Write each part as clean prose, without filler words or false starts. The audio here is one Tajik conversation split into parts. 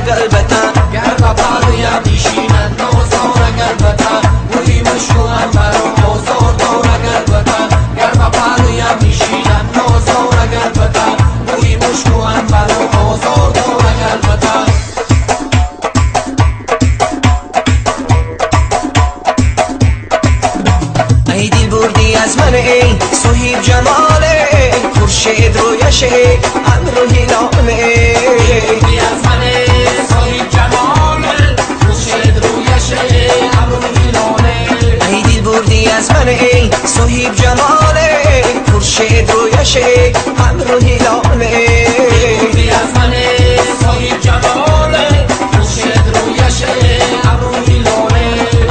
گلبتا گر به پهلویم نشیند نازدار گلبتا بوی مشک و عنبر و آزار داره گلبتا گر به پهلویم نشیند نازدار گلبتا بوی مشک و عنبر و آزار داره گلبتا. ای دل بردی از من ای صهیب جماله، خورشید رویشه ابرو هلاله. بردی از من صاحب جماله، خورشید رویشه ابرو هلاله. ای دل بردی از من ای صهیب جماله، خورشید رویشه ابرو هلاله. بردی از من صاحب جماله، خورشید رویشه ابرو هلاله.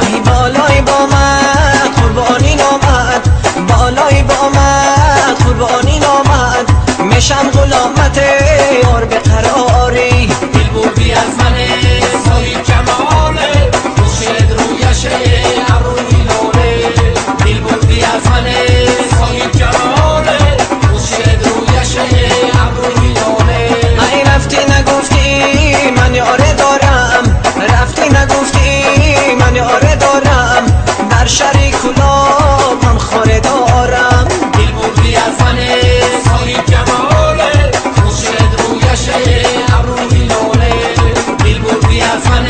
ای بالای با من قربانی نامد، بالای با من قربانی نامد، میشم غلامت یار به قراری. دل بردی از من صاحب جماله، خورشید رویشه ابرو هلاله. دل بردی از من صاحب جماله، خورشید رویشه ابرو هلاله. ای رفتی نگفتی من یاره دارم، رفتی نگفتی من یاره دارم، در شریک کلاب من خوره دارم. دل بردی از من صاحب جماله، خورشید رویشه ابرو هلاله. دل بردی از من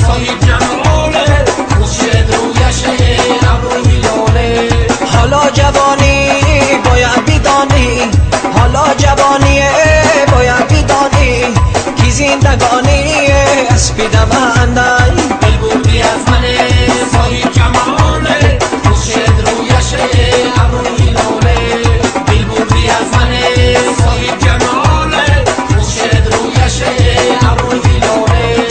صاحب جماله، خورشید رویشه ابرو هلاله. حالا جوانی باید بدانی، حالا جوانی باید بدانی، کی زندگانی اسپی دوندای. دل بردی از من صاحب جماله، خورشید رویشه ابرو هلاله. دل بردی از من صاحب جماله، خورشید رویشه ابرو هلاله.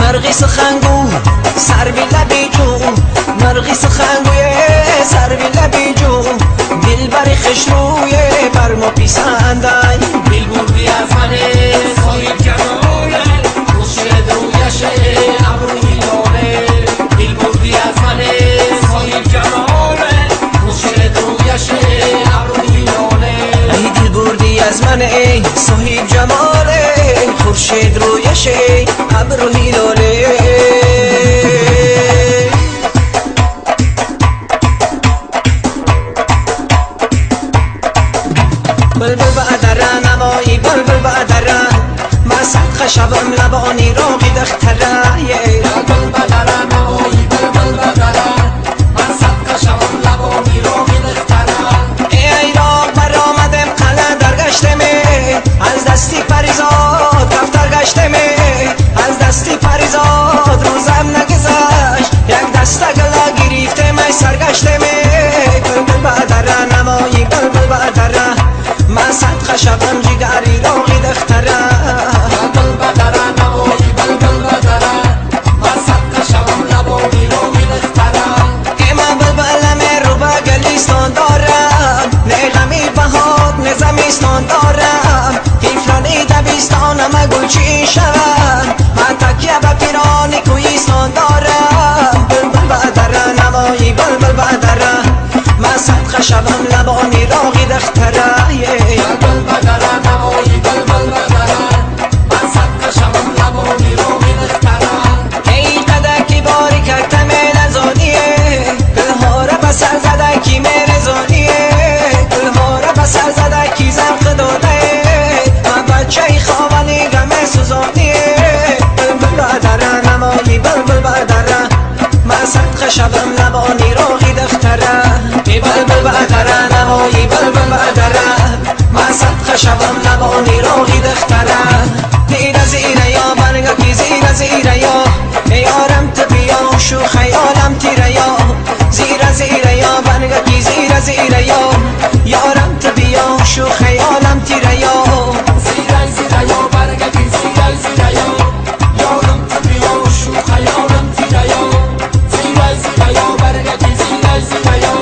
مرغی سخنگو سروی لبی جو، مرغی سخنگوی سروی لبی جو، دلبر خشروی بر ما پیسندای. دل بردی از من صاحب جماله، خورشید رویشه ابرو هلاله. دل بردی از من صاحب جماله، خورشید رویشه ابرو هلاله. ای دل بردی از من ای صاحب جماله، خورشید رویشه ابرو هلاله. بلبل بعدره نوایی بلبل بعدره، من صدقه شوم لبانی راقی دختره. بلبل بدره نوایی بلبل بدره، من صدقه شوم لبانی راقی دختره. ای راق برآمدم قلعه درگشتم، از دستی پریزاد دفتر گشتم، از دستی پریزاد روزم نگذشت، یک دسته گلا گرفتم ای سرگشتم. بلبل بعدره نوایی بلبل بعدره، من صدقه شوم جگری راقی دختره. بلبل بدره نوایی بلبل بدره، من صدقه شوم لبانی راقی دختره. ای من بلبلم رو به گلیستان دارم، نه غمی بهار نه زمستان دارم، تیفلانی دبیستانم گلچین شوم، من تکیه به پیران کوهستان دارم. بلبل بعدره نوایی بلبل بعدره، من صدقه شوم لبانی راقی دختره. بلبل بدره نوایی بلبل بدره، من صدقه شوم لبانی راقی دختره. ای قدکی باری کردم نزانیه، گلها را به سر زده کی مرزانیه، گلها را به سر زده کی زرق داده، من بچه خاوانی غم سوزانیه. بلبل بعدره نمایی بلبل بعدره، من صدقه شوم لبانی راقی دختره. بلبل بعدره نمایی بلبل بعدره، من صدقه شوم لبانی راقی دختره. زیره زیره یا برگکی زیره زیره یا، یارم تو بیا شو خیالم تیره یا، زیره زیره یا برگکی زیره زیره یا، یارم تو بیا شو خیالم تیره یا. زیره زیره یا برگکی زیره زیره یا، یارم تو بیا شو خیالم تیره یا. زیره زیره یا برگکی زیره زیره یا،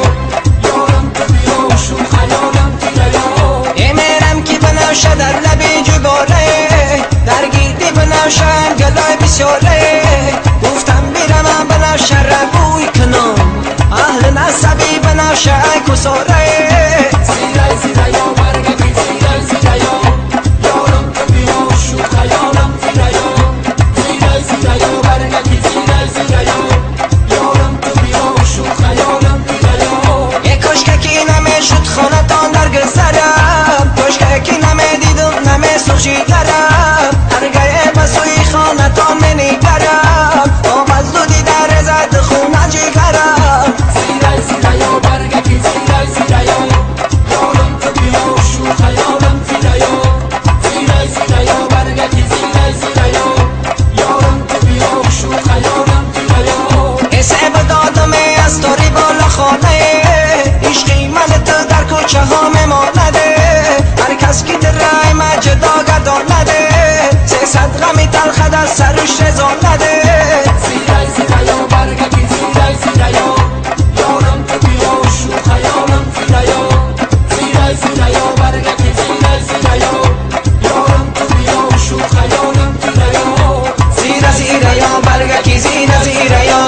یارم تو بیا شو خیالم تیره یا. ایمیرم که بنوشه در لبی جگاره، در گیتی بنوشم گلای بسیاره، گفتم بیرم بنوشه را بوی کنم، اهل نسبی بنوشه ای کساره. زیره زیره یا برگکی زیره زیره یا، یارم تو بیا شو خیالم تیره یا. нада саруш резон наде. Зирай зираё баргаки зирай зираё, ёрам ту биё, шу хаёлам тираё. Зирай зираё баргаки зирай зираё, ёрам ту биё, шу хаёлам тираё. Зира зираё баргаки зира зираё,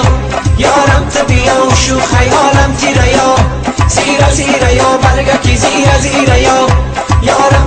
ёрам ту биё, шу хаёлам тираё. Зира зираё баргаки зира зираё, ёрам.